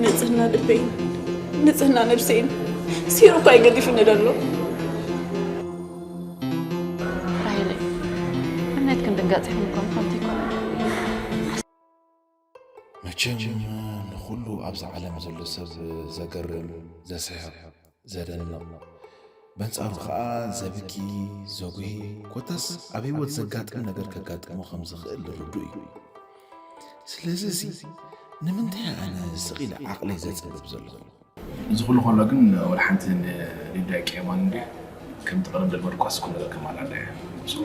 ንጽህና ልበይን ንጽህና ነብሰይን ሲሩ እኳ ይገዲፍኒ ደሎ። ራሄለይ፣ እምነት ክንድንገጽ ይኹን እኮ ምኾንት ይኮነ። መቸም ንኹሉ ኣብዛ ዓለም ዘሎ ሰብ ዘገርም፣ ዘስሕቕ፣ ዘደንቕ፣ በንጻሩ ኸኣ ዘብኪ፣ ዘጉሂ፣ ኮታስ ኣብ ህይወት ዘጋጥም ነገር ከጋጥሞ ከም ዝኽእል ርዱእ እዩ። ስለዚ እዚ ንምንታይ ኣነ ስቕ ኢለ ዓቕለይ ዘጽብብ ዘለኹ? እዚ ኩሉ ከሎ ግን ወላ ሓንቲ ንሊዳ ኣይቀየማን እንድየ። ከምቲ ቀደም ዘልመድኳስ ኩሉ ነገር ከማልኣላ እየ። So፣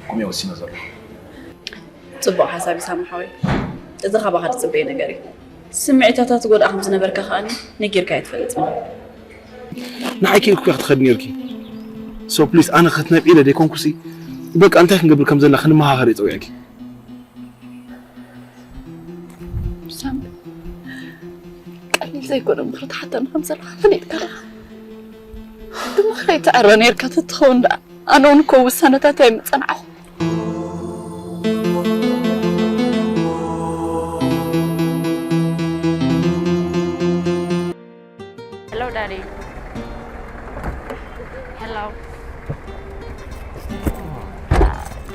ከምኡ እየ ወሲነ ዘለኹ። ጽቡቕ ሓሳብ እዩ ሳሚ ሓወይ። እዚ ካባኻ ዝጽበዮ ነገር እዩ። ስምዒታታ ትጎድኣ ከም ዝነበርካ ከኣ ነጊርካዮ ኣይትፈልጥን። ንዓይ ከይልኩ ክትኸዲ ነርኪ። So please ኣነ ክትነብዒ ኢለ ደይኮንኩሲ በቃ እንታይ ክንገብር ከም ዘለና ክንመሃኸር እየ ጸዊዐኪ። ሳሚ ቀሊል ዘይኮነ ምኽሪ ትሓተኒ ከም ዘለኻ ፈሊጥካ ዲኻ? ብምኽረይ ትዕረ ነርካ ተትኸውን ደኣ ኣነ እውን እኮ ውሳነታተይ ኣይምጸናዕኹ። Hello, Daddy. Hello.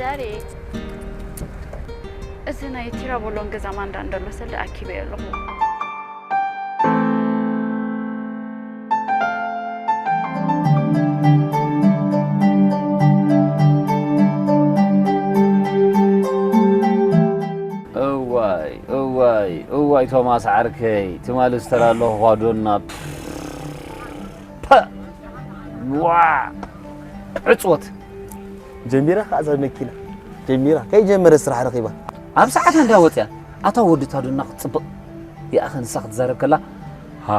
Daddy. እዚ ናይ ቲራቦሎን ገዛ ማንዳ እንደሎ ሰለ ኣኪበዮ ኣለኹ። እዋይ እዋይ እዋይ ቶማስ ዓርከይ ትማሊ ዝተላለኹ ኳዶና ፐ ዋ ዕፅወት ጀሚራ ከኣ እዛ መኪና ጀሚራ ከይጀመረ ስራሕ ረኺባ ኣብ ሰዓታ እንዳ ወፅያ ኣታ ወዲ ታዶና ክትፅብቕ ይኣኸ ንሳ ክትዛረብ ከላ ሃ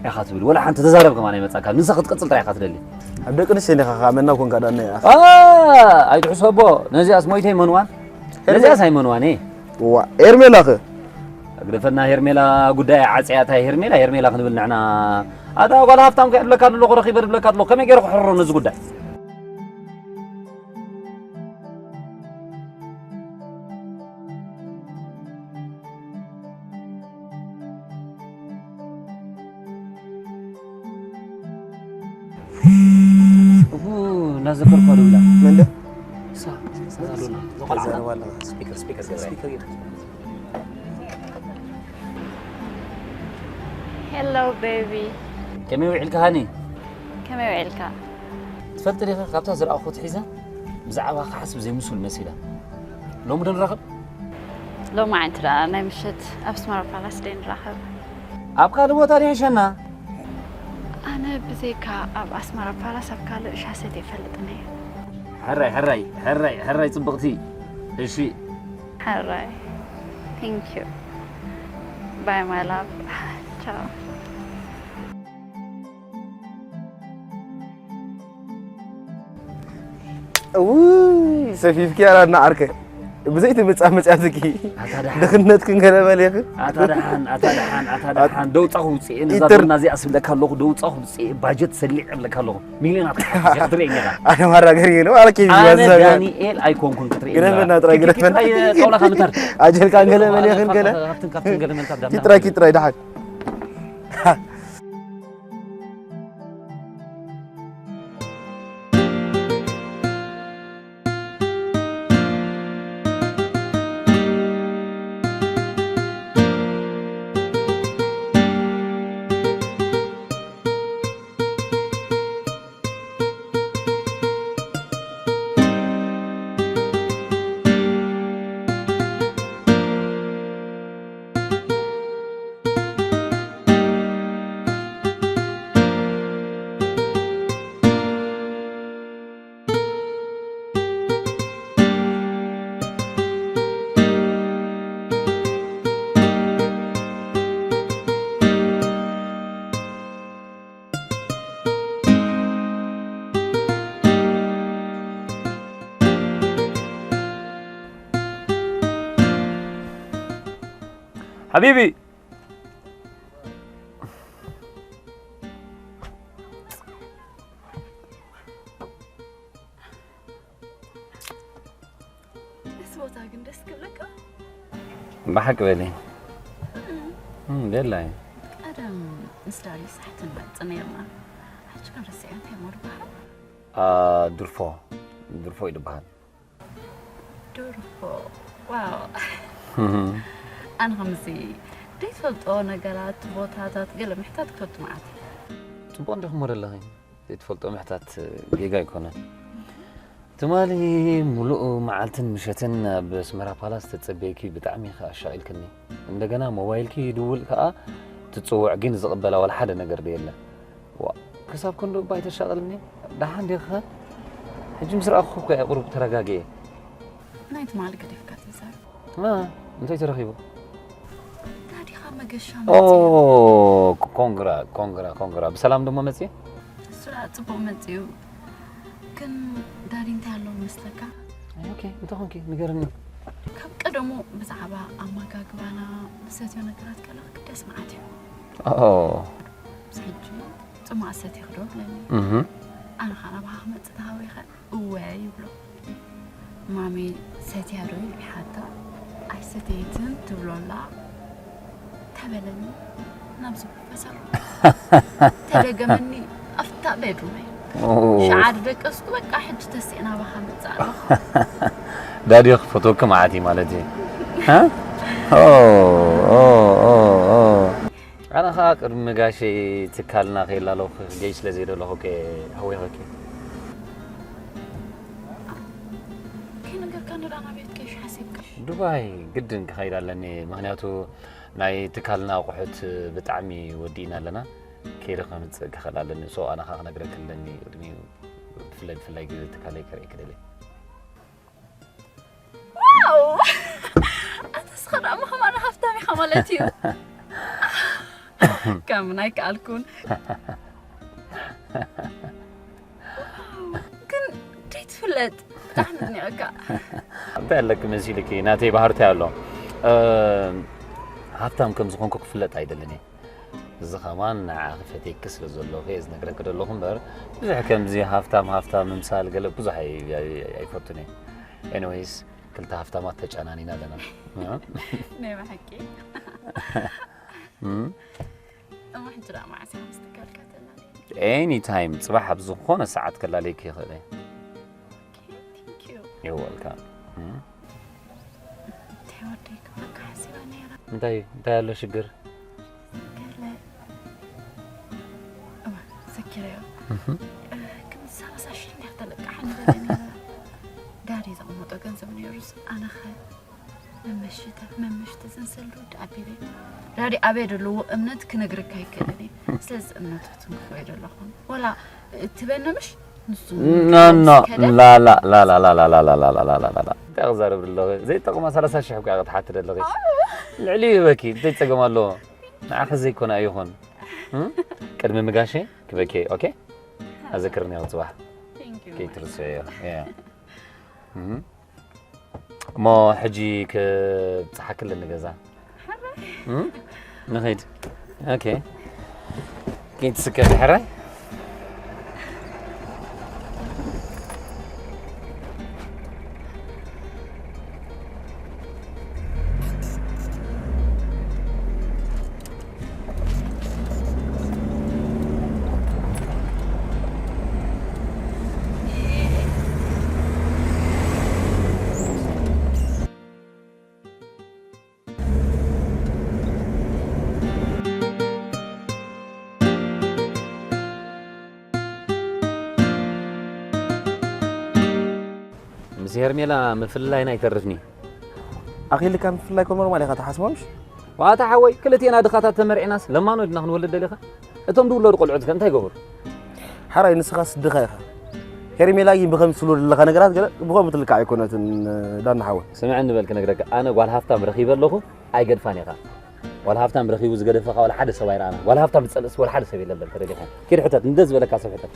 ኢኻ ትብል ወላ ሓንቲ ተዛረብ ከማን ኣይመጻካ ንሳ ክትቅጽል ጥራይ ኢኻ ትደሊ ኣብ ደቂ ኣንስትዮ እንዲኻ ከዓ መና ኮንካ ዳና ይኣኸ ኣይትሕሰቦ ነዚኣስ ሞይተይ መንዋን ነዚኣስ ኣይመንዋን እየ ዋ ኤርሜላኸ ግደፈና ሄርሜላ ጉዳይ ዓፅያታ ሄርሜላ ሄርሜላ ክንብል ንዕና ኣታ ጓል ሃፍታም ከ እብለካ ኣለኹ ረኺበ እብለካ ኣለኹ ከመይ ገይረ ክሕርሮ ነዚ ጉዳይ እናዘከርኳ ደውላ መንደ እሳ እሳ ሎና ስፒከር ስፒከር ስፒከር Hello baby. ከመይ ውዒልካ ሃኒ? ከመይ ውዒልካ? ትፈልጢ ዲኻ ካብታ ዝረኣኹት ሒዛ ብዛዕባ ክሓስብ ዘይምሱል መሲላ። ሎሚ ዶ ንራኸብ? ሎማዓንቲ ደኣ ናይ ምሸት ኣብ ኣስመራ ፓላስ ደይ ንራኸብ። ኣብ ካልእ ቦታ ዶ ይሕሸና? ኣነ ብዘይካ ኣብ ኣስመራ ፓላስ ኣብ ካልእ ሻሰት ይፈልጥን እየ። ሕራይ ሕራይ ሕራይ ሕራይ ጽብቕቲ። እሺ። ሕራይ። Thank you. Bye my love. Ciao. ውይ ሰፊፍኪ ኣራና ዓርከ ብዘይቲ ምጻ መጻትኪ ድኽነት ክንገለበል ይኽ ኣታ ደሓን ኣታ ደሓን ኣታ ደሓን ደውጻ ውጽእ ነዛ ዶና እዚኣ ስብለካ ኣለኹ ደውጻ ውጽእ ባጀት ሰሊዕ ኣለካ ኣለኹ ሚልዮናት ክትሓፍሽ ክትርእየኒ ኢኻ ኣነ ማራ ገርየ ነው ኣረኪ ኣነ ዳንኤል ኣይኮንኩን ክትርእየኒ ግረፈና ጥራይ ግረፈና ጣውላኻ ምታር ኣጀልካ ገለበል ይኽን ገለ ኪጥራይ ኪጥራይ ደሓን ሓቢቢ እዚ ቦታ ግን ደስ ክብለካ ብሓቂ በሊ ደላይ እም፣ ምስ ዳሪ ሳሕቲ ንመጽእ ነይርና። ሕጂ ግን ረሲዐ፣ እንታይ እሞ ዝበሃል? አ፣ ድርፎ ድርፎ እዩ ዝበሃል። ድርፎ። ዋው። ኣነ ከምዚ ዘይትፈልጦ ነገራት፣ ቦታታት፣ ገለ ምሕታት ክፈቱ መዓት። ጽቡቕ እንዲኹም ወደ ኣለኺ። ዘይትፈልጦ ምሕታት ጌጋ ኣይኮነን። ትማሊ ሙሉእ መዓልትን ምሸትን ኣብ ኣስመራ ፓላስ ተጸበይኪ፣ ብጣዕሚ ኢኺ ኣሻቒልክኒ። እንደገና ሞባይልኪ ይድውል ከኣ ትጽውዕ፣ ግን ዝቕበላ ዋላ ሓደ ነገር ዶ የለ? ዋ፣ ክሳብ ክንዱ እባ ኣይተሻቕልኒ። ደሓን ዲኺ? ሕጂ ምስ ረኣኹ እኮ እየ ቁሩብ ተረጋጊኤ። ናይ ትማሊ ገዲፍካ ተዛረብ። አ፣ እንታይ ተረኺቡ? ዳዲኻ መገሻ ኦ፣ መጽዩ። ኮንግራ፣ ኮንግራ፣ ኮንግራ። ብሰላም ደሞ መጽየ? እሱ ደኣ ጽቡቕ መጽዩ። ግን ዳዲ እንታይ ኣለዎ መስለካ? ኣይ፣ ኦኬ፣ እንታይ ኾንኪ? ንገርኒ። ካብ ቀደሙ ብዛዕባ ኣመጋግባና፣ ንሰትዮ ነገራት ገለ ክግደስ መዓት እዩ። ኦ፣ ምስ ሕጂ ጽማእ ሰቲኺ ዶ ይብለኒ። እህ። ኣነ ኸኣ ናባኻ ክመጽእ ተሃዊኸ፣ እወ ይብሎ። ማሚ ሰትያ ዶ ኢሉ ይሓቶ። ኣይሰተየትን ትብሎ ኣላ። ተበለኒ፣ ናብዚ ፈሰሉ። ተደገመኒ፣ ኣፍታ ቤድሩመይ። ኦ፣ ሸዓ ደቀስኩ፣ በቃ ሕጂ ተሲእና ናባኻ መጽእ ኣለኹ። ዳዲ ክፈትወኪ መዓት እዩ ማለት እዩ። ሃ? ኦ፣ ኦ፣ ኦ፣ ኦ። ኣነ ኸኣ ቅድሚ ጋሸይ ትካልና ከይላለኹ ክገይ ስለ ዘይደለኹ ከ-፣ ሃዊኸኪ። ከይነገርካኒ ደኣ ናበይ ክትገይሽ ሓሲብካ? ዱባይ ግድን ክኸይድ ኣለኒ፣ ምኽንያቱ ናይ ትካልና ኣቑሑት ብጣዕሚ ወዲእና ኣለና። ከይደ ከምጽእ ክኽእል ኣለኒ። ሶ ኣነ ኸኣ ክነግረኪ ኣለኒ፣ ቅድሚኡ ብፍላይ ብፍላይ ግዜ ትካለይ ከርእየኪ ደልየ። ዋው! ኣንታ እስኻ ደኣ እሞ ከማና ሃፍታም ኢኻ ማለት እዩ። ከም ናይ ከኣልኩን። ግን ደይ ትፍለጥ፣ ብጣዕሚ ኣድኒቐካ። እንታይ ኣለኪ መሲልኪ? ናተይ ባህርታይ ኣሎ። እ፣ ሃፍታም ከም ዝኾንኩ ክፍለጥ ኣይደልን እየ። እዚ ኸማን ንዓኺ ፈትየኪ ስለ ዘለኹ እየ ዝነግረኪ ዘለኹ እምበር፣ ብዙሕ ከምዚ ሃፍታም ሃፍታም ምምሳል ገለ ብዙሕ ኣይ-፣ ኣይ-፣ ኣይፈቱን እየ። ኤኒዌይስ፣ ክልተ ሃፍታማት ተጨናኒና ኣለና። እ? ናይ ብሓቂ። እም? እሞ ሕጂ ደኣ መዓስ ኢኻ ምስ ትካልካ ተላልየ? ኤኒ ታይም፣ ጽባሕ ኣብ ዝኾነ ሰዓት ከላለየኪ ይኽእል እየ። ኦኬ፣ ቴንክ ዩ። You're welcome። እም? እንታይ ወደይ ክብለካ ሓሲበ ነይረ። እንታይ፣ እንታይ ኣሎ ሽግር? ገለ። እዋ፣ ዘኪረዮ። እህም። እ፣ ግን ሰላሳ ሽሕ እንዲያ ተለቃሓኒ በለ ነይረ። ዳዲ ዘቐመጦ ገንዘብ ነይሩስ፣ ኣነኸ መመሽተ-፣ መመሽተ ዘንሰሉ ወዲ ኣቢበ። ዳዲ ኣበይ ዘለዎ እምነት ክነግረካ ኣይክእልን እየ። ስለዚ እምነቱ ትንክፎ እየ ዘለኹ። ወላ፣ እ፣ ትበነ ምሽ? ንሱ ኖ፣ ኖ፣ ከደ? ላላ፣ ላላ፣ ላላ። እንታይ ክዛረብ ኣለኹ? ዘይጠቕማ ሰላሳ ሽሕ እኮ ክትሓትት ኣለኺ። ልዕሊ ይበኪ፣ እንታይ ጸገም ኣለዎ? ንዓኺ ዘይኮነ ኣይኹን። እም? ቅድሚ ምጋሸ ክበኪ፣ ኦኬ? ኣዘክርኒ ያው ጽባሕ። Thank you, ከይትርስዕዮ። ያ። እም። እሞ ሕጂ ክብጽሓኪ ኣለኒ ገዛ። እም? ንኸይድ። ኦኬ። ከይትስከፊ ሕራይ። ምስ ሄርሜላ ምፍልላይና ኣይተርፍኒ። ኣኺልካ ምፍልላይ እኮ ኖርማል ኢኻ ትሓስቦ ምሽ? ዋታ ሓወይ፣ ክልቴና ድኻታት ተመርዒናስ ለማኖ ድና ክንወልድ ደሊኻ? እቶም ዝውለዱ ቆልዑት ከ እንታይ ይገብሩ? ሓራይ ንስኻስ ድኻ ኢኻ። ሄርሜላ ግን ብኸም ትስሉ ዘለኻ ነገራት ገለ ብኸም ትልካዕ ኣይኮነትን ዳና ሓወይ። ስምዐኒ በል ክነግረካ፣ ኣነ ጓል ሃፍታም ረኺበ ኣለኹ፣ ኣይገድፋን ኢኻ። ጓል ሃፍታም ረኺቡ ዝገደፈኻ ዋላ ሓደ ሰብ ኣይረኣና። ጓል ሃፍታም ዝጸልእስ ዋላ ሓደ ሰብ የለን በል ተደሊኻ። ኪድ ሕተት፣ እንደ ዝበለካ ሰብ ሕተት።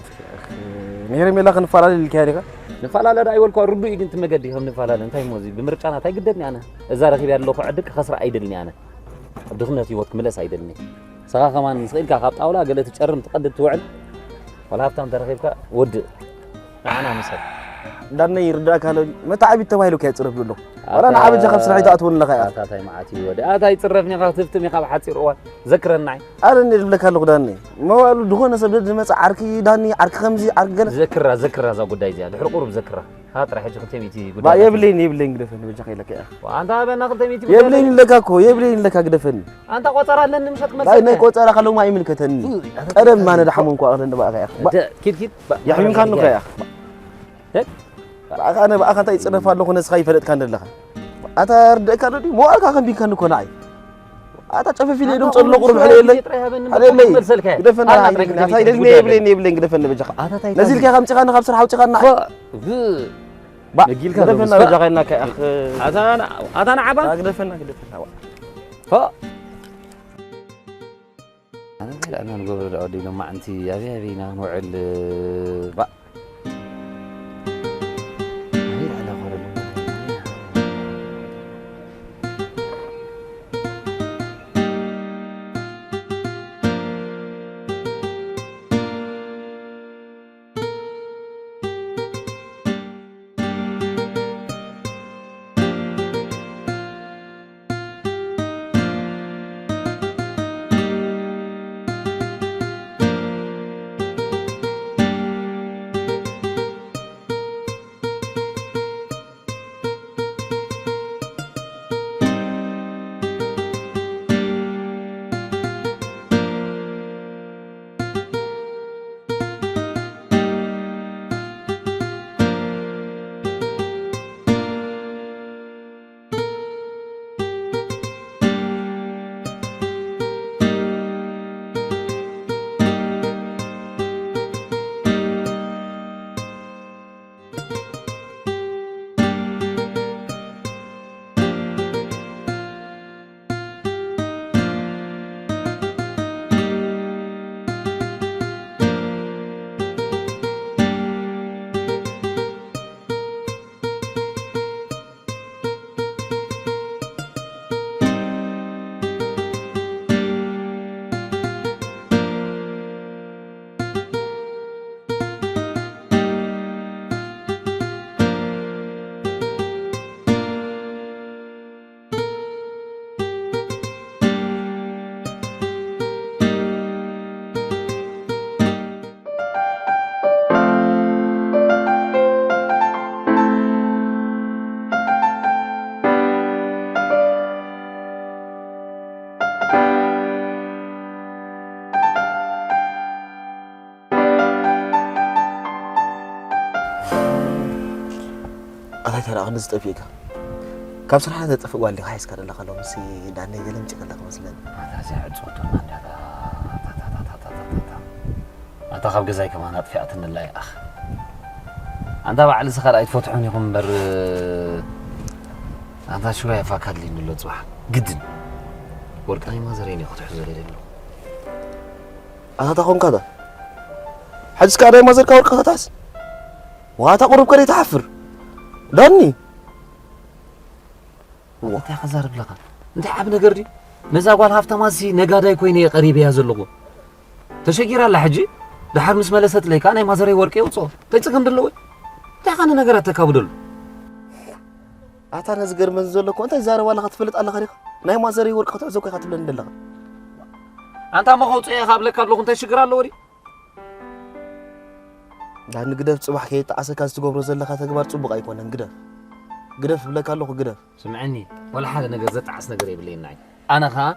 ንሄርሜላ ክንፈላለ ኢልካያ ዲኻ? ንፈላለ ደኣ ኣይበልኳ፣ ርዱእ እዩ ግን እቲ መገዲ ከም ንፈላለ። እንታይ እሞ እዚ ብምርጫና እንታይ ግደድኒ ኣነ? እዛ ረኺበያ ዘለኹ ዕድል ክኸስራ ኣይደልኒ ኣነ። ኣብ ድኽነት ህይወት ክምለስ ኣይደልኒ። ንስኻ ከማን ስቕ ኢልካ ካብ ጣውላ ገለ ትጨርም ትቐድድ ትውዕል። ዋላ ሃፍታም ተረኺብካ ወድእ። ንዓና ምሰል። ዳነይ ይርዳእካ ኣሎ። መታዓቢት ተባሂሉ ከ ይጽረፍ ኣሎ። ዋላ ንዓ በጃ ካብ ስራሕ ይትኣትወኒ ኣለኻ ኢኻ። ኣታ ታይ መዓት እዩ ወዲ። ኣታ ይጽረፍኒ ኢኻ ክትፍትም ኢኻ ብሓጺር እዋን። ዘክረናይ። ኣረ እኔ ዝብለካ ኣለኹ ዳነይ። መዋሉ ዝኾነ ሰብ ዝመጽእ ዓርኪ ዳኒ፣ ዓርኪ ከምዚ፣ ዓርኪ ገለ። ዘክራ፣ ዘክራ እዛ ጉዳይ እዚኣ። ድሕሪ ቁሩብ ዘክራ። ሃ ጥራሕ ሕጂ ክልተ ሚእቲ ባ ጉዳይ። የብለይን፣ የብለይን ግደፈኒ በጃኻ ኢለካ ኢኻ። ኣንታ በና ክልተ ሚእቲ ጉዳይ። የብለይን ኢለካ እኮ፣ የብለይን ኢለካ ግደፈኒ። ኣንታ ቆጸራ ኣለኒ ምሸት ክመልሰልካ። ናይ ቆጸራ ከለውማ ኣይምልከተኒ። ቀደም ማነ ደሓሙ እንኳ ኣኽለን ንባእኻ ኢኻ። ባ- ደ- ኪድ ኪድ። ባ- የሕሚምካኒ እኮ ኢኻ። እ? ብኣኻ ኣነ ብኣኻ እንታይ ይጽረፍ ኣለኹ ነስኻ ይፈለጥካ እንደለኻ። ኣታ ርደእካ ዶ ድዩ? መዋእልካ ከንቢንካኒ እኮ ንዓይ። ኣታ ጨፈፊ ኢለ ኣንታ ድምፅ ኣሎ ቁሩብ ቁሩብ ሕለ የለይ። ጥራይ ሃበኒ፣ ሕለ የለይ። መልሰልካ። ግደፈና ኣና ናይ ጥራይ ግደፈና። ክደፊ ኣታ ይደግሜ ጉዳይ የብለይን የብለይን ግደፈና በጃኻ። ኣታ ታይ ነዚ ኢልካ ከምፂኻ ንኻብ ስራሕ ኣውፂኻና። ባ- ብ- ባ- ነጊልካ ነግደፈና ዘምስባ። በጃኻ ኢልናካ ኢኻ። ኣታ ና- ኣታ ንዓባ። አ፣ ግደፈና ግደፈና። ባ- ፋ- ኣነ እንታይ ደኣ ኢና ንገብሮ ደኣ ወዲ ሎማዕንቲ ኣበይ ኣበይ ኢና ክንውዕል? ባእ። ኣበይ ደኣ ኢና ኮረሉ? ኣታይ ተራ ክንዲ ዝጠፍእካ ካብ ስራሕ ተጠፍእ ጓል ዲኻ ሒዝካ ዘለኻ ሎምሲ ዳነይ ገለ ምጭ ከለኻ መስለኒ። ኣታ እዚኣ ዕፅወቶ እንዳ ኣታ ካብ ገዛይ ከማን ኣጥፊኣትኒ ኣላ ይኣኽ። ኣንታ ባዕልሲ ካልኣይ ትፈትሑን ኢኹም እምበር ኣንታ ሽወያ ፋካ ድልዩኒ ኣሎ ጽባሕ ግድን ወርቂ ናይ ማዘረይን እየ ክትሕዞ ደልየ ኣለኹ። ኣታ እንታይ ኮንካ ዳ? ሕጅስ ከኣ ናይ ማዘርካ ወርቂ ከተትሕዝ? ዋታ ቁሩብ ከ ዘይትሓፍር? ዳኒ! እንታይ ክዛረብ ኣለኻ? እንታይ ዓቢ ነገር ድዩ? ነዛ ጓል ሃፍታማሲ ነጋዳይ ኮይነ እየ ቀሪበያ ዘለኹ። ተሸጊራ ኣላ ሕጂ። ደሓር ምስ መለሰትለይ ከኣ ናይ ማዘረይ ወርቂ የውጽኦ። እንታይ ጸገም ደለዎ? እንታይ ኻነ ነገራት ተካብደሉ? ኣታ ነዚ ገርመን ዘሎ እኮ እንታይ ዛረባ ኣለኻ ትፈልጥ ኣለኻ ዲኻ? ናይ ማዘረይ ወርቂ ክትሕዞ እኮ ኢኻ ትብለኒ ዘለኻ። ኣንታ እሞ ከውጽኦ እየ ካብ ለካ ኣለኹ እንታይ ሽግር ኣለዎ ድዩ? ዳኒ ግደፍ ጽባሕ ከየጣዓሰካ እዚ ትገብሮ ዘለኻ ተግባር ጽቡቕ ኣይኮነን ግደፍ። ግደፍ እብለካ ኣለኹ ግደፍ። ስምዐኒ ወላ ሓደ ነገር ዘጣዕስ ነገር የብለይን ንዓይ። ኣነ ኸኣ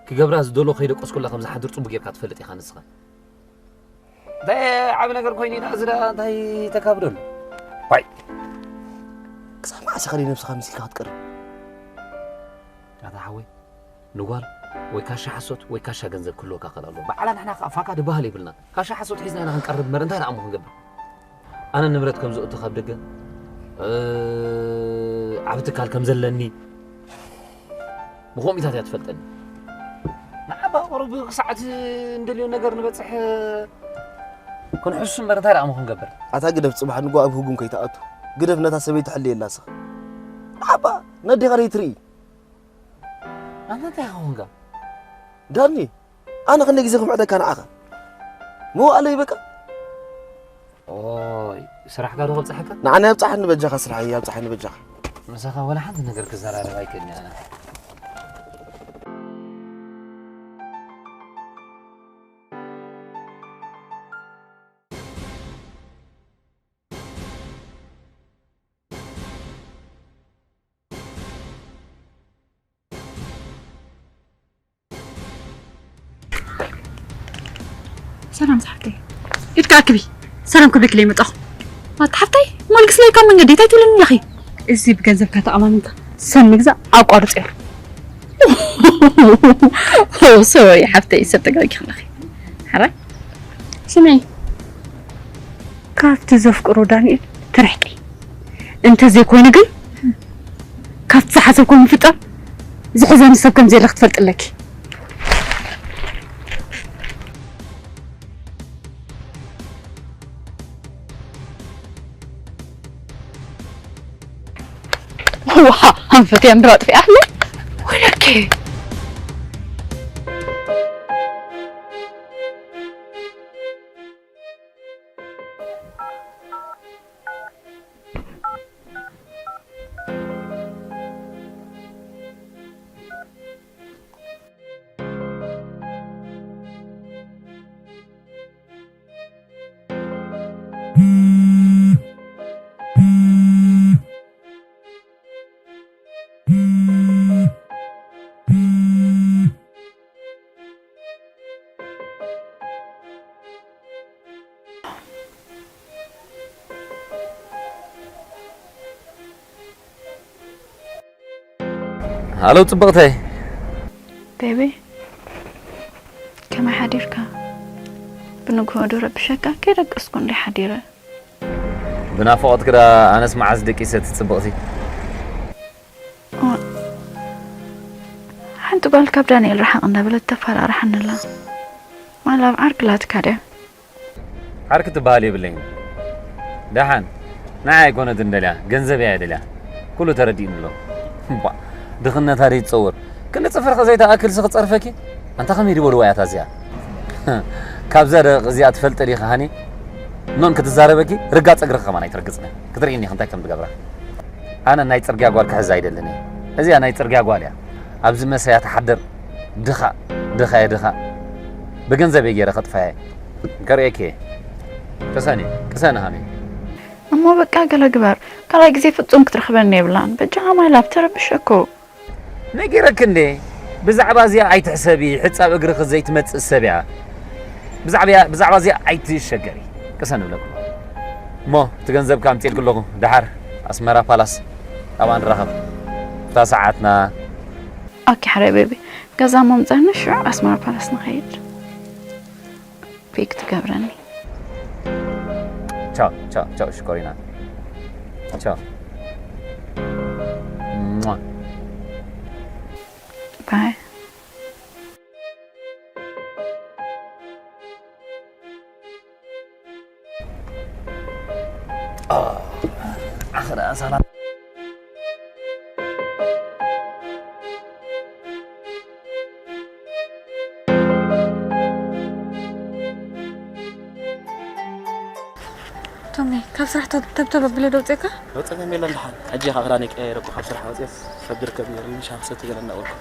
ክገብራ ዝደሎ ከይደቀስኩላ ከም ዝሓድር ጽቡቕ ጌርካ ትፈልጥ ኢኻ ንስኻ። እንታይ ዓቢ ነገር ኮይኑ ኢና እዚ ደኣ እንታይ ተካብደሉ? ዋይ ክሳብ መዓስ ኢኻ ነብስኻ መሲልካ ክትቀርብ? ኣታ ሓወይ ንጓል ወይ ካሻ ሓሶት ወይ ካሻ ገንዘብ ክህልወካ ክእል ኣለዎ። ባዕላ ንሕና ከዓ ፋካ ድበሃል የብልና። ካሻ ሓሶት ሒዝና ኢና ክንቀርብ እምበር እንታይ ደኣ እሞ ክንገብር? ኣነ ንብረት ከም ዘእቱ ካብ ደገ ዓብ ትካል ከም ዘለኒ ብኮሚታት እያ ትፈልጠኒ። ንዓባ ቁሩብ ክሳዕት እንደልዮ ነገር ንበፅሕ ክንሕሱ እምበር እንታይ ደኣ እሞ ክንገብር? ኣታ ግደፍ ፅባሕ ንጎ ኣብ ህጉም ከይትኣቱ ግደፍ ነታ ሰበይቲ ሕልየላ ስኻ። ንዓባ ነዴኻ ደይትርኢ። ኣንተ እንታይ ኾንካ? ዳኒ ኣነ ክንደይ ግዜ ክምዕደካ ንዓኻ መዋእለይ በቃ። ኦይ ስራሕካ ዶ ከብጽሐካ? ንዓና ኣብጽሓኒ በጃኻ፣ ስራሐይ ኣብጽሓኒ በጃኻ። ምሳኻ ወላ ሓንቲ ነገር ክዘራረብ ኣይክእልን ኣነ። ሰላም ዝሓፍተይ፣ ኢድካ ኣክቢ። ሰላም ክብለኪ ኢለ መጣኹ። ኣታ ሓፍተይ፣ ሞልግስ ለይካ መንገዲ እንታይ ትብለኒ ኣለኺ? እዚ ብገንዘብካ ተኣማሚንካ ሰብ ምግዛእ ኣቋርጽዮ። ኦ፣ ሶሪ ሓፍተይ፣ ሰብ ተጋጊኺ ኣለኺ። ሓራይ? ስምዒ፣ ካብቲ ዘፍቅሮ ዳንኤል ትርሕቂ። እንተዘይኮይኑ ግን፣ ካብቲ ዝሓሰብኩ ምፍጻም ዝሕዘኒ ሰብ ከም ዘየለ ክትፈልጢ ኣለኪ። ዋ፣ ኣንፈት እያ ምድር ኣጥፊኣ ኣለ። ወይለኪ። ሃሎ ጽብቕተይ። ቤቢ፣ ከመይ ሓዲርካ? ብንግሆ ዶ ረብሸካ? ከይደቀስኩ እንደ ሓዲረ። ብናፍቖት ግዳ ኣነስ መዓዝ ደቂሰ እቲ ጽብቕቲ? እዋ፣ ሓንቲ ጓል ካብ ዳንኤል ርሓቕ እንዳበለት ተፈራርሓኒ ኣላ። ዋላ ኣብ ዓርኪ ላትካ ድያ? ዓርኪ ትበሃል የብለይን። ደሓን፣ ንዓይ ኣይኮነትን ደልያ፣ ገንዘብ እያ ደልያ። ኩሉ ተረዲእኒ ኣሎ። እባ፣ ድኽነታ ደይ ትጸውር። ክንዲ ጽፍርኺ ዘይትኣክል ስኺ ጸርፈኪ? ኣንታ ከመይ ድበልዋ እያ እታ እዚኣ? ካብዛ ደቂቕ እዚኣ ትፈልጢ ዲኺ ሃኒ? ኖን ክትዛረበኪ ርጋጽ እግርኺ ከማን ኣይትረግጽን እያ። ክትርእይኒ ኢኺ እንታይ ከም ትገብራ። ኣነ ናይ ጽርግያ ጓል ክሕዝ ኣይደልን እየ። እዚኣ ናይ ጽርግያ ጓል እያ። ኣብዚ መሰያ ትሓድር ድኻ፣ ድኻ እየ ድኻ። ብገንዘበይ ገይረ ከጥፋያ እየ። ከርእየኪ እየ። ቅሰኒ፣ ቅሰኒ ሃኒ። እሞ በቃ ገለ ግበር። ካልኣይ ግዜ ፍጹም ክትረኽበኒ የብላን። በጃኻ ማይ ላብ ተረብሸ እኮ። ነጊረኪ እንዴ? ብዛዕባ እዚኣ ኣይትሕሰቢ፣ ሕጻብ እግርኺ ዘይትመጽእ ሰብ እያ። ብዛዕባ፣ ብዛዕባ እዚኣ ኣይትሸገሪ። ቅሰን እብለኩም። እሞ እቲ ገንዘብካ ኣምጽኤልኪ ኣለኹ። ደሓር ኣስመራ ፓላስ ኣብኣ ንራኸብ። እታ ሰዓትና። ኦኬ፣ ሓራይ ቤቢ። ገዛ እሞ ምጻና ሽዑ ኣስመራ ፓላስ ንኸይድ። ፒክ ትገብረኒ። ቻው፣ ቻው፣ ቻው፣ ሽኮሪና። ቻው። ሟ። ባይ። ኦ፣ ኣኽራ ሰላም። ቶሚ፣ ካብ ስራሕ ተ-፣ ተብተብ ኣቢለ ዶ ውፅእካ? ወፀ ከመይ ኢለ ኣለሓን? ሕጂ ኸዓ ክዳነይ ቀያይረ እኮ ካብ ስራሕ ወፅኤስ ሰብ ድርከብ ነይሩኒ፣ ሻሂ ክሰቲ ገለ እናበልኩ።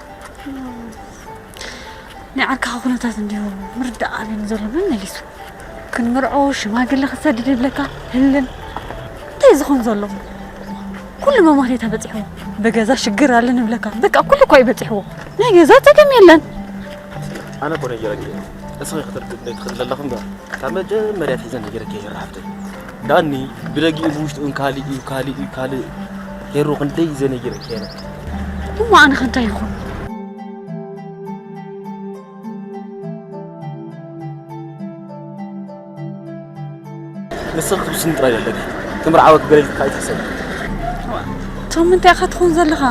ናይ ዓርክኻ ኩነታት እንዲሁ ምርዳእ ኣብዩኒ ዘሎ መመሊሱ። ክንምርዖ ሽማግለ ክሰድድ ይብለካ፣ ህልም። እንታይ ዝኸውን ዘሎ? ኩሉ መማህሌታ በፂሕዎ። ብገዛ ሽግር ኣለን ይብለካ። በቃ ኩሉ እኳ እዩ በፂሕዎ። ናይ ገዛ ፀገም የለን። ኣነ እኮ ነጊረኪ እየ። እስኺ ክትርድእኒ ትኽእሊ ዘለኺ እምበር፣ ካብ መጀመርያ ኣትሒዘ ነጊረኪ እየ ሄሪ ሓፍተይ። ዳኒ ብደጊኡ ብውሽጡ እውን ካልእ እዩ፣ ካልእ እዩ፣ ካልእ። ሄሩ ክንደይ እዩ ዘነጊረኪ እየ ኣነ። እሞ ኣነ ከ እንታይ ይኹን? ንስኺ ክትውስኒ ጥራይ ኣለኪ። ክምርዓወኪ ገለ ኢልካ ኣይትሕሰቢ። ቶም፣ እንታይ ኢኻ ትኸውን ዘለኻ?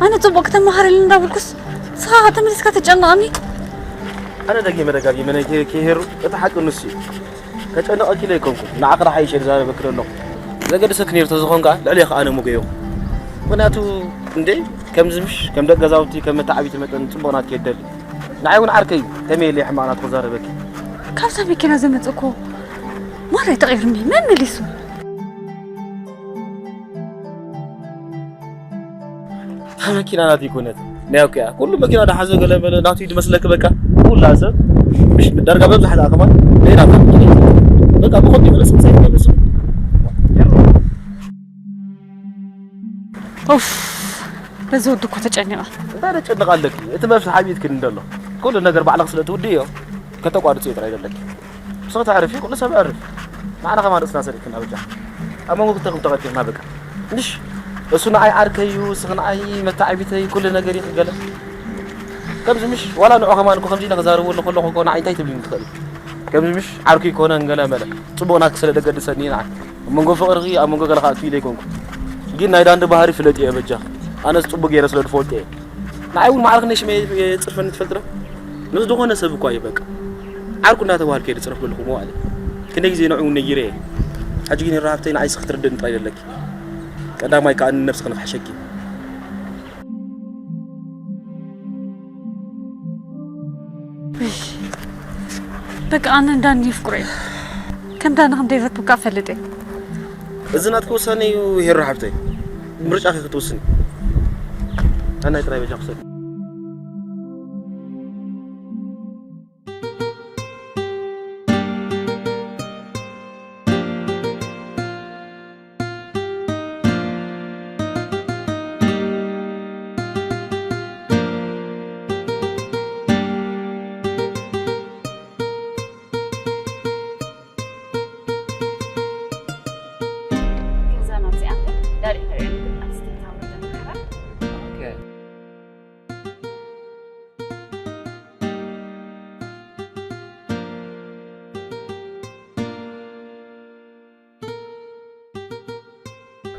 ኣነ ጽቡቕ ክተመሃረሉ እንዳበልኩስ፣ ንስኻ ተመሊስካ ተጨንቐኒ። ኣነ ደጊመ ደጋጊመ ናይ ከ-፣ ከይሄሩ እቲ ሓቂ ንሱ እዩ። ከጨንቐኪ ኢለ ኣይኮንኩን። ንዓኺ ደሓይሽ እየ ዝዛረበኪ ዘለኹ። ዘገድሰኪ ነይሩ ተዝኾን ከኣ ልዕሌኺ ኣነ ምጎየኹ። ምኽንያቱ እንዴ ከምዚ ምሽ ከም ደቂ ገዛውቲ ከም መተዓቢቲ መጠን ጽቡቕ ናትኪ እየ ዝደሊ። ንዓይ እውን ዓርከይ እዩ። ከመይ ኢለ ሕማቕ ናቱ ክዛረበኪ? ካብዛ መኪና ዝመጽእ እኮ ማራ እዩ ተቐይሩኒ። መን መሊሱ? መኪና ናት ይኮነት ናይ ኦኬ ኩሉ መኪና ዳሓዘ ገለ መለ ናቱ ይመስለክ በቃ ኩላ ሰብ ምሽ ዳርጋ በብዛሕ ዳ ከማን ናይ ናታ መኪና እዩ። በቃ ብኸም ይፈልስ ምሳይ ይፈልስ ኡፍ በዚ ወዲ እኮ ተጨኒቐ። እንታይ ደጨንቕ ኣለኪ? እቲ መፍትሒ ኣብ ኢድኪ እንደሎ ኩሉ ነገር ባዕልኽ ስለ ትውድእዮ ከተቋርጽዮ ጥራይ ዘለኪ። ንስኺ ተዕርፊ ኩሉ ሰብ የዕርፍ። ንዓና ከማን ርእስና ሰሪሕክና በጃ። ኣብ መንጎ ክልተኹም ተቐጢዕና በቃ። ምሽ እሱ ንዓይ ዓርከይ እዩ፣ እስኺ ንዓይ መተዓቢተይ ኩሉ ነገር እዩ ክገለ ከምዚ ምሽ ዋላ ንዑ ከማን እኮ ከምዚ ኢለ ክዛረበሉ ከለኹ እኮ ንዓይ እንታይ ትብልኒ ትኽእሊ? ከምዚ ምሽ ዓርኩ ይኮነ እንገለ መለ ጽቡቕ ናትኪ ስለ ደገድሰኒ እዩ ንዓይ። ኣብ መንጎ ፍቕርኺ ኣብ መንጎ ገለ ክኣቱ ኢለ ኣይኮንኩ። ግን ናይ ዳንዲ ባህሪ ፍለጥ እየ በጃ። ኣነስ ጽቡቕ ገይረ ስለ ዝፈልጦ እየ። ንዓይ እውን ማዕረ ክንደይ ሽመይ የጽርፈኒ ትፈልጥ ዶ? ምስ ዝኾነ ሰብ እኳ እዩ በቃ። ዓርኩ እናተባህልኩ እየ ዝጽረፍ ዘለኹ መዋእለ። ክንደይ ግዜ ንዕኡ ነጊረ እየ። ሕጂ ግን ይረሃብተይ ንዓይስ ክትርድእኒ ጥራይ ዘለኪ። ቀዳማይ ከኣ ንነብስኺ ንኽሕሸኪ። በቃ ኣነ እንዳኒ የፍቅሮ እየ። ከም ዳኒ ከም ዘይፈትወካ እፈልጥ እየ። እዚ ናትኪ ውሳነ እዩ ሄሮ ሓብተይ። ምርጫኺ ክትውስኒ። ኣናይ ጥራይ በጃ ክሰድ። ገዛና እዚኣ ዳሪክ ርዕን ኣብ ስቴታ ወደ ማሕበር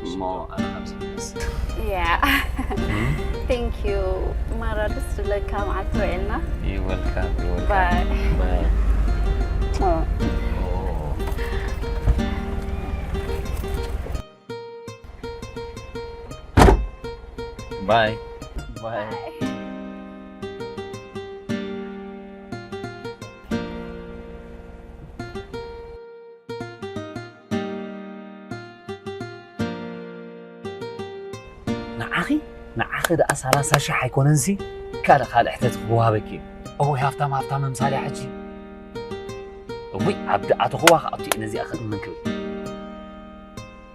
እሞ ኣነ ካብ ዝምለስ Yeah. Thank you. ማራ ደስ ዝብለካ መዓልቲ ውዒልና። You welcome, you welcome. Bye. Bye. Oh. Bye. Bye. ንዓኺ ንዓኺ ደኣ ሰላሳ ሽሕ ኣይኮነንሲ ካልእ ካልእ ሕተት ክወሃበኪ እዩ። እወይ ሃፍታም ሃፍታም ምምሳል እያ ሕጂ። እውይ ኣብ ደኣ ተኽዋ ከኣቱ እየ ነዚኣ ክእምን ክብል።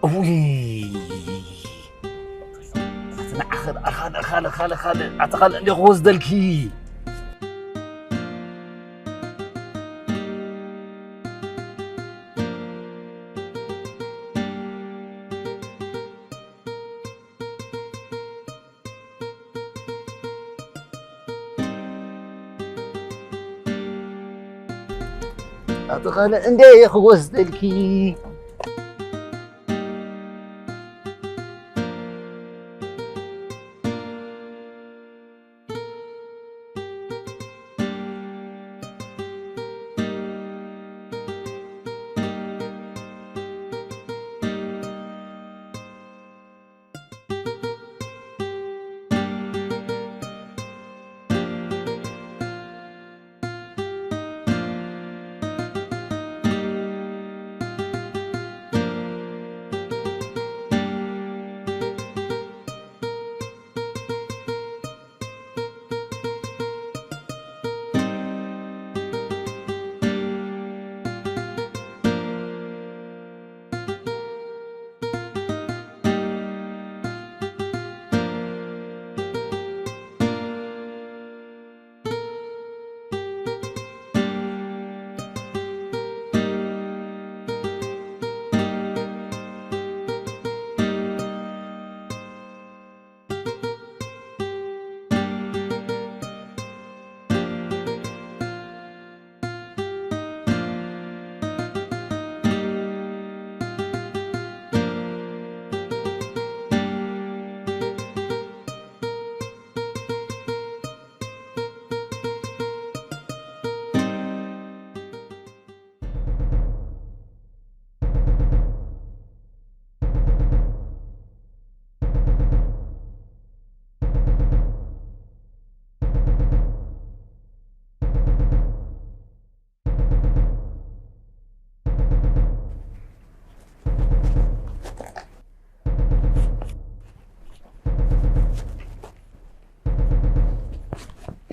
እውይ ኣቲ ንዓኺ ደኣ ካልእ ካልእ ካልእ ካልእ ኣቲ ካልእ እንደ ክወስደልኪ። ኣቲ ካልእ እንደ ክወስደልኪ።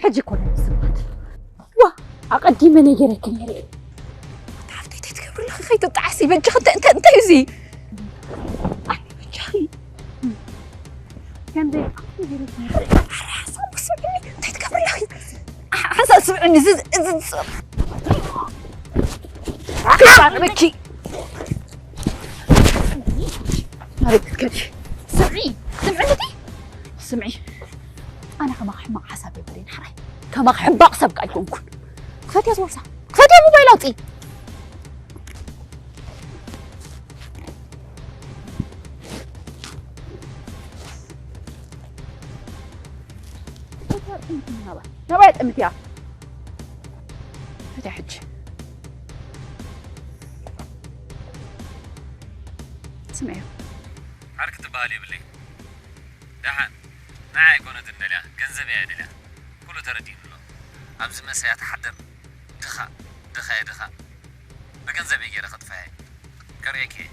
ሕጂ ኮነ ስባት ዋ ኣቐዲመ ነጊረኪ ነይረ። ሓፍተይ እንታይ ትገብሪ ኣለኺ? ከይትጣዓሲ በጃኺ። እንታይ እንታይ እንታይ እዚ? ኣይ በጃኺ። ከምዘይ ሓሳብ ስምዕኒ እንታይ ትገብሪ ኣለኺ? ሓሳብ ስምዕኒ እዚ እዚ ክዛረበኪ ናበይ ክትከዲ? ስምዒ ስምዒ ስምዒ ኣነ ከማኺ ሕማቕ ሓሳብ የብለይን ሓራይ። ከማኺ ሕማቕ ሰብ ከ ኣይኮንኩን። ክፈትያ ዝቦርሳ ክፈትያ ሞባይል ኣውፅኢ። ናባይ ጥምትያ። ፈትያ ሕጂ ስምዒ። ዓርኪ ትበሃል የብለይ። ደሓን ንዓይ ኣይኮነትን ደልያ፣ ገንዘብ እያ ደልያ። ኩሉ ተረዲእኒ ኣሎ። ኣብዚ መሰያ ትሓድር ድኻ፣ ድኻ እየ ድኻ። ብገንዘብ እየ ገይረ ከጥፍኣ እየ። ከርእየኪ እየ።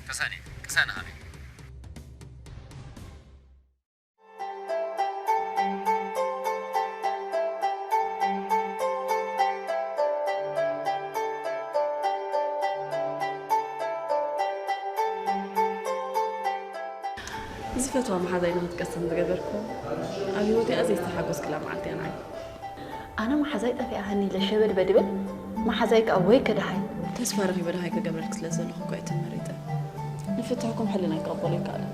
ተሳኒ፣ ቅሰኒ ሃኒ። ዝፈትዋ መሓዛይ ንኽትቀስም ዝገበርኩ ኣብ ህይወተይ ኣዝየ ዝተሓጎስክላ መዓልቲ እያ ንዓይ። ኣነ መሓዛይ ጠፊኣ ሃኒ ኢለ ሸበድበድ ይብል፣ መሓዛይ ከኣ ወይ ከደሃይ። ተስፋ ረኺበ ደሃይ ክገብረልኪ ስለ ዘለኹ እኮ እየ ተመሪጠ። ንፍትሕኩም ሕልና ይቀበሎ ይከኣል።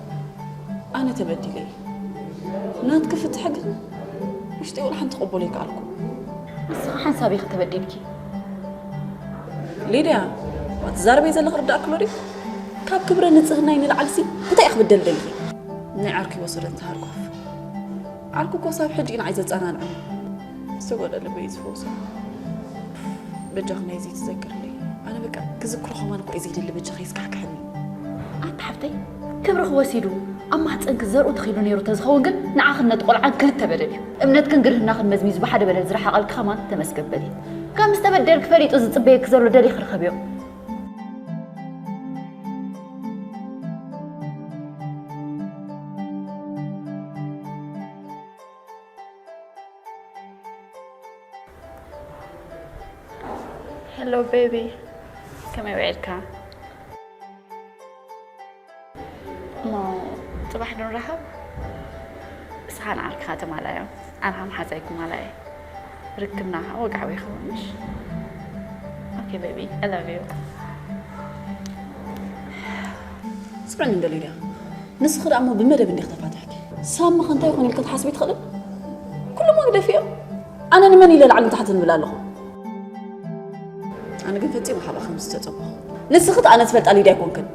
ኣነ ተበዲለ እየ። ናትኪ ፍትሒ ግን ውሽጢ ወላ ሓንቲ ክቕበሎ ይከኣልኩ። ንስኺ ሓንሳብ ኢኺ ተበዲልኪ። ሊድያ፣ ትዛረበይ ዘለኺ ርዳእክሎ ድዩ? ካብ ክብረ ንጽህናይ ንላዕልሲ እንታይ ኢኺ ክትበድሊ ደሊኺ? ናይ ዓርኪ ወሰደት ተሃርኳፍ። ዓርኩ እኮ ሳብ ሕጂ ንዓይ ዘጸናንዑ። ዝተጎድኣ ልበይ ዝፈውሶ። በጃኺ ናይዚ ትዘክርኒ። ኣነ በቃ ክዝክሮ ከማን እኮ እየ ዘይደሊ፣ በጃኺ የስካሕክሕኒ። ኣታ ሓፍተይ፣ ክብርኺ ወሲዱ ኣብ ማህጸንኪ ዘርኡ ተኺሉ ነይሩ ተዝኸውን ግን ንዓኽን ነቲ ቆልዓን ክልተ በደል እዩ። እምነትክን ግርህናኽን መዝሚዙ ብሓደ በደል ዝረሓቐልኪ ከማን ተመስገን በሊ። ከም ዝተበደልኪ ፈሊጡ ዝጽበየኪ ዘሎ ደሊኺ ርኸብዮ። ሄሎ ቤቢ፣ ከመይ ውዒልካ? እሞ ጽባሕ ዶ ንራኸብ? ንስኻ ንዓርክኻ ተማላዮ፣ ኣነ ኸኣ መሓዛይ ክማላየ። ርክብና ኸኣ ወግዓዊ ይኸውን፣ ምሽ? ኦኬ ቤቢ፣ I love you። ስምዕኒ እንዶ ሊድያ፣ ንስኺ ደኣ እሞ ብመደብ እንዲኺ ተፋቲሕኪ። ሳሚ ኸ እንታይ ይኾን ኢልኪ ክትሓስቢ ትኽእሊ? ኩሉ መግደፊኦም። ኣነ ንመን ኢለ ላዕልን ታሕትን እብል ኣለኹ? ኣነ ግን ፈጺመ ካባኺ ከምዚ ዝተጸበኹ። ንስኺ እቲ ኣነ ዝፈልጣ ሊድያ ኣይኮንክን።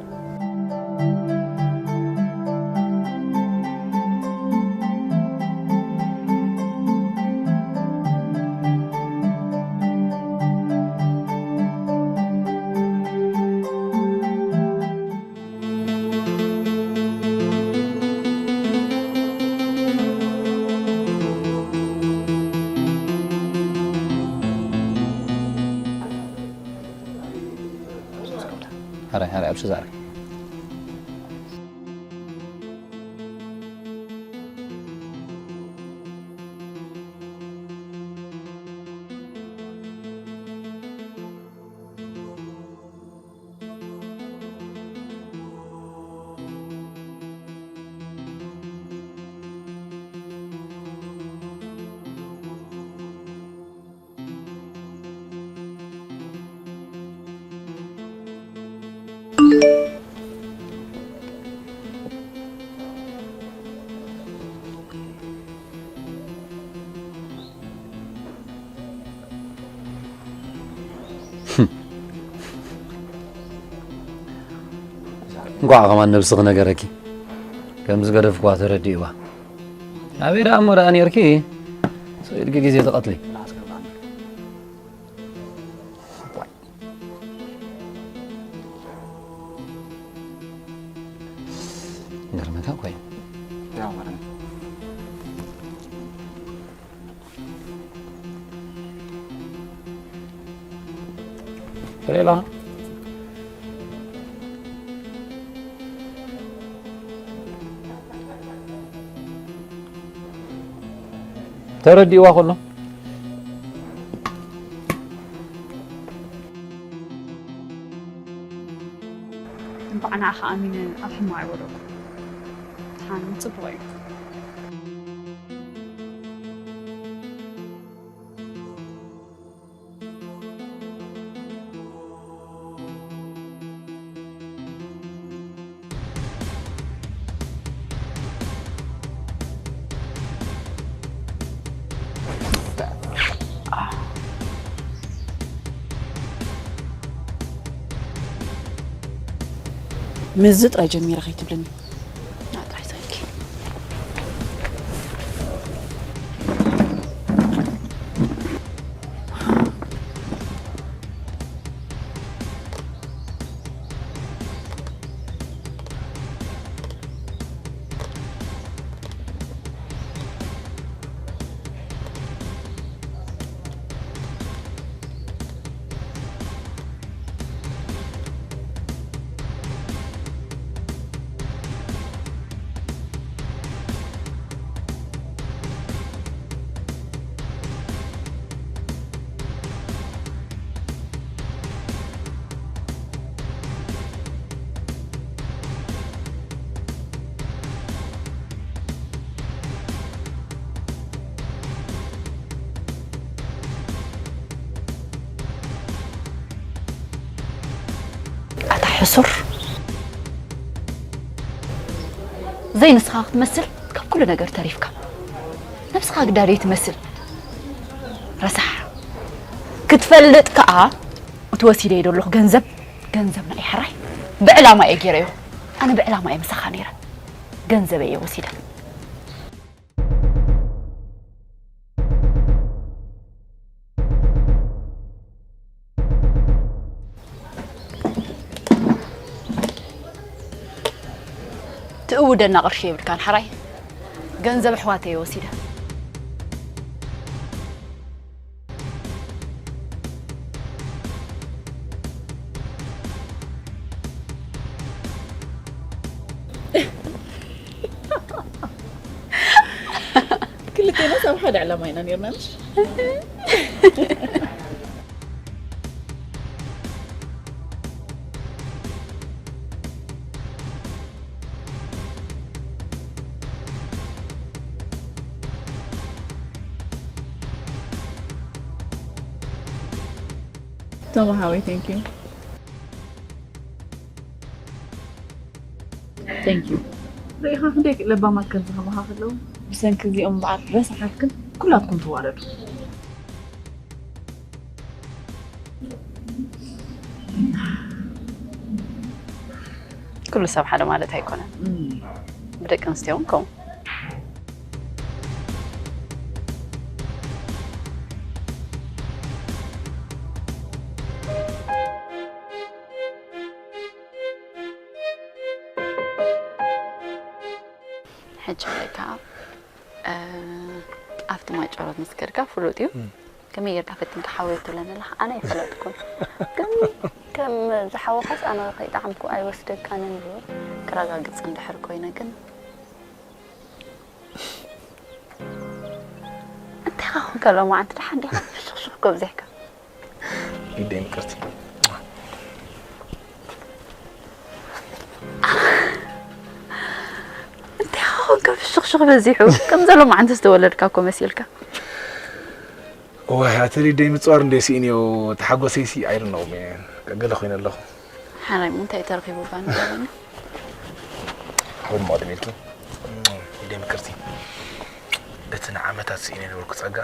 ሕራይ፣ ሕራይ፣ ኣብ ሸዛሪ። እንኳዕ ከማን ነብስኺ ነገረኪ። ከም ዝገደፍክዋ ተረዲእዋ። ኣበይ ደኣ እሞ ደኣ ኔርኪ? ስቕ ኢልኪ ግዜ ትቐትሊ። ገርመካ እኮ እዩ። ያው ማለት ነው። ሌላ ተረዲእዋ ከሎ እንኳዕ ንዓኻ ኣሚነ ኣብ ሕማቕ ኣይወደኩ። ሓን ጽቡቕ እዩ። ምስዚ ጥራይ ጀሚረ ከይትብልኒ። ንዓ ጥራይ ሰኪ። ኣታ ሕሱር፣ ዘይንስኻ ክትመስል ካብ ኩሉ ነገር ተሪፍካ፣ ነብስኻ ግዳ ዘይትመስል ረሳሕ። ክትፈልጥ ከኣ እቲ ወሲደዮ ዘለኹ ገንዘብ፣ ገንዘብ ናይ ሕራይ ብዕላማ እየ ገይረዮ። ኣነ ብዕላማ እየ ምሳኻ ነይረ፣ ገንዘበይ እየ ወሲደ። ትእውደና ቅርሺ የብልካን ሓራይ፣ ገንዘብ ኣሕዋተይ እየ ወሲደ። ክልቴና ሳብ ሓደ ዕላማ ኢና ነርና ምሽ ቶማ ሓወይ thank you thank you ርኢኻ ክንደይ ለባማት ከምዚ ከማኻ ከለዉ ብሰንኪ እዚኦም በዓል ረሳሓት ግን ኩላትኩም ትዋረዱ ኩሉ ሰብ ሓደ ማለት ኣይኮነን። ብደቂ ኣንስትዮ እውን ከምኡ። ሕጂ ከኣ ኣብቲ ማይ ጨሮት ምስ ከድካ ፍሉጥ እዩ። ከመይ ጌርካ ፈቲንካ ሓወይ ትብለኒ ኣለኻ? ኣነ ኣይፈለጥኩን። ግን ከም ዝሓወኻስ ኣነ ከይጠዓምኩ ኣይወስደካንን እዩ። ክረጋግጽ እንድሕር ኮይነ ግን እንታይ ኻ ኮንካ ሎማዓንቲ ደሓን ዲኻ? ፍሽኽሽኽ እኮ ኣብዚሕካ። ሊደይ ምቅርቲ እንታይ ኾንካ ፍሽኽሽኽ በዚሑ ከም ዘሎ መዓንተ ዝተወለድካ እኮ መሲልካ ዋይ ኣቲ ሊደይ ምፅዋር እንደ ስኢንዮ ተሓጎሰይሲ ኣይርነውም እየ ገለ ኮይነ ኣለኹ ሓራይ እንታይ ተረኺቡ ባኒ ሓበን መቐደም ኢልኪ ሊደይ ምቅርቲ እቲ ንዓመታት ስኢነ ነበርኩ ፀጋ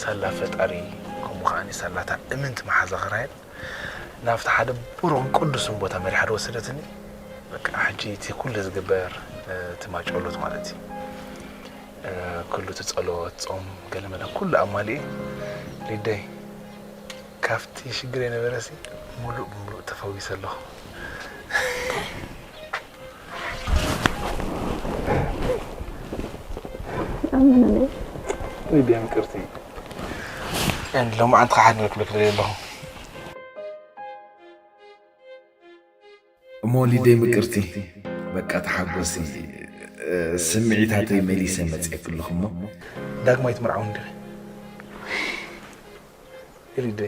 ሳላ ፈጣሪ ከምኡ ከዓኒ ሳላታ እምንቲ መሓዛ ኽራየል ናብቲ ሓደ ብሩኽን ቅዱስን ቦታ መሪሓ ዶ ወሰደትኒ በቃ ሕጂ እቲ ኩሉ ዝግበር እቲ ማጨሎት ማለት እዩ ኩሉ እቲ ጸሎት ጾም ገለመለ ኩሉ ኣማሊኤ ሊደይ ካብቲ ሽግር የነበረሲ ሙሉእ ብሙሉእ ተፈዊሰ ኣለኹ ሊድያ ምቅርቲ ሎማዓንቲ ከዓ ሓደ ነገር ክብለኪ ደልየ ኣለኹ እሞ ሊደይ ምቅርቲ በቃ ተሓጎሲ ስምዒታተይ መሊሰ መፅኤ ክልኹ እሞ። ዳግማይ ትምርዓው እንድረ ኢሊደ